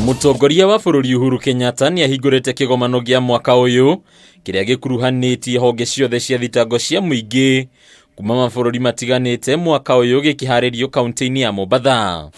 Mũtongoria wa bũrũri Uhuru Kenyatta nĩ ahingũrĩte kĩgomano gĩa mwaka ũyũ kĩrĩa gĩkuruhanĩtie honge ciothe cia thitango cia mũingĩ kuma mabũrũri matiganĩte mwaka ũyũ gĩkĩharĩrio kaunti-inĩ ya Mombatha.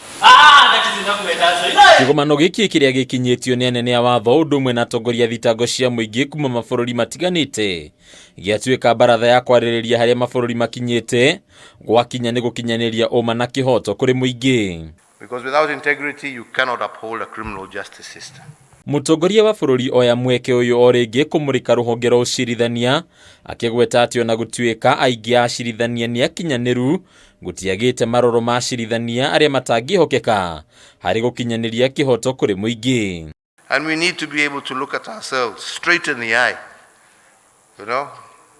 Kĩgomano gĩkĩ kĩrĩa gĩkinyĩtio nĩ anene a watho ũndũ ũmwe na atongoria a thitango cia mũingĩ kuma mabũrũri matiganĩte gĩatuĩka baratha ya kwarĩrĩria harĩa mabũrũri makinyĩte gwakinya nĩ gũkinyanĩria ũma na kĩhoto kũrĩ mũingĩ. Because without integrity, you cannot uphold a criminal justice system. Mũtongoria wa bũrũri oya mweke ũyũ o rĩngĩ kũmũrĩka rũhonge rwa ũcirithania akĩgweta atĩ ona gũtuĩka aingĩ a acirithania nĩ akinyanĩru gũtiagĩte maroro ma acirithania arĩa matangĩhokeka harĩ gũkinyanĩria kĩhoto kũrĩ mũingĩ. And we need to be able to look at ourselves straight in the eye.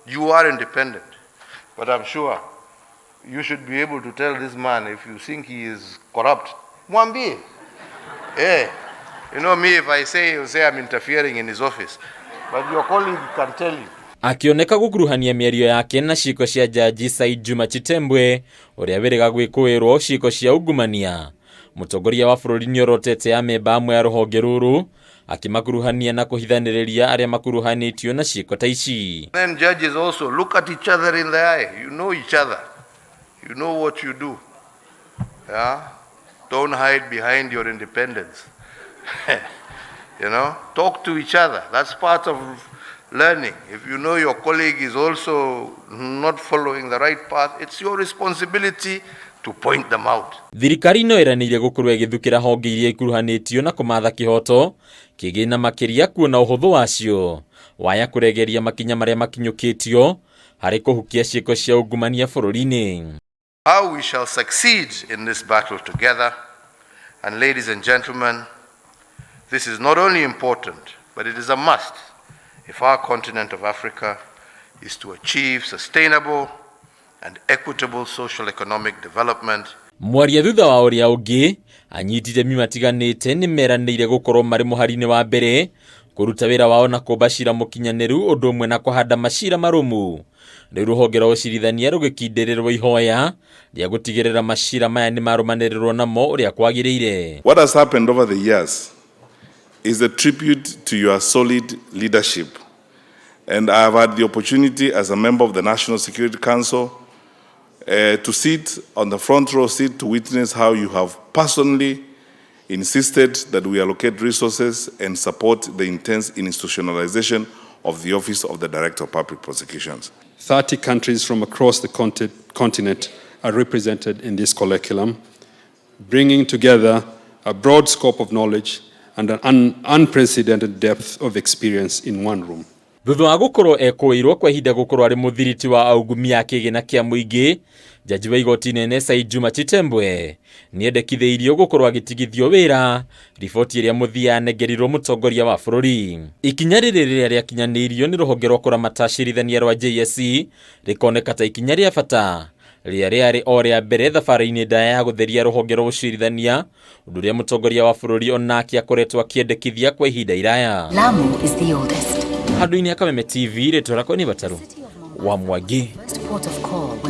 You are independent, but I'm sure you should be able to tell this man if you think he is corrupt. Mwambie. Me, if I say, he'll say I'm interfering in his office. But your colleague can tell you. Akĩoneka gũkuruhania mĩario yake na ciĩko cia Jaji Said Juma Chitembwe ũrĩa wĩrĩga gwĩkũĩrwo ciĩko cia ungumania. Mũtongoria wa bũrũri nĩorotete amemba amwe a rũhonge rũrũ akĩmakuruhania na kũhithanĩrĩria arĩa makuruhanĩtio na ciĩko ta ici. Then judges also look at each other in the eye. You know each other. You know what you do. Yeah? Don't hide behind your independence. Talk to each other. That's part of learning. If you know your colleague is also not following the right path, it's your responsibility to point them out. Thirikari no ĩranĩire gũkorwo ĩgĩthukĩra honge iria ikuruhanĩtio na kũmatha kĩhoto kĩgĩna makĩria kuona ũhũthũ wacio waya kũregeria makinya marĩa makinyũkĩtio harĩ kũhukia ciĩko cia ungumania bũrũri-inĩ. How we shall succeed in this battle together. And ladies and gentlemen, this is not only important, but it is a must if our continent of Africa is to achieve sustainable and equitable social economic development. Mwaria thutha wa ũrĩa ũngĩ anyiti itemi matiganĩte nĩ meranĩire gũkorwo marĩ mũhari-inĩ wa mbere kũruta wĩra wao na kũmba cira mũkinyanĩru ũndũ ũmwe na kũhanda macira marũmu. Rĩu rũhonge rwa ũcirithania rũgĩkindĩrĩrwo ihoya rĩa gũtigĩrĩra macira maya nĩ marũmanĩrĩrwo namo ũrĩa kwagĩrĩire. What has happened over the years is a tribute to your solid leadership. And I have had the opportunity as a member of the National Security Council to sit on the front row seat to witness how you have personally insisted that we allocate resources and support the intense institutionalization of the Office of the Director of Public Prosecutions. 30 countries from across the continent are represented in this colloquium, bringing together a broad scope of knowledge and an unprecedented depth of experience in one room. Thutha wa gũkorwo ekũĩirwo kwa ihinda gũkorwo arĩ mũthiriti wa aungumia a kĩgĩna kĩa mũingĩ, jaji wa igoti nene Said Juma Chitembwe nĩendekithĩirio gũkorwo agĩtigithio wĩra riboti ĩrĩa mũthia yanengerirwo mũtongoria wa bũrũri. Ikinya rĩrĩ rĩrĩa rĩakinyanĩirio nĩ rũhonge rwa kũramata acirithania rwa JSC rĩkoneka ta ikinya rĩa bata rĩrĩa rĩarĩ o rĩa mbere thabarĩ-inĩ ndaya ya gũtheria rũhonge rwa ũcirithania, ũndũ ũrĩa mũtongoria wa bũrũri onake akoretwo akĩendekithia kwa ihinda iraya. Lamu is the oldest. Handũ-inĩ ya Kameme TV, rĩtwa rĩakwa nĩ Bataru wa Mwangi. First port of call.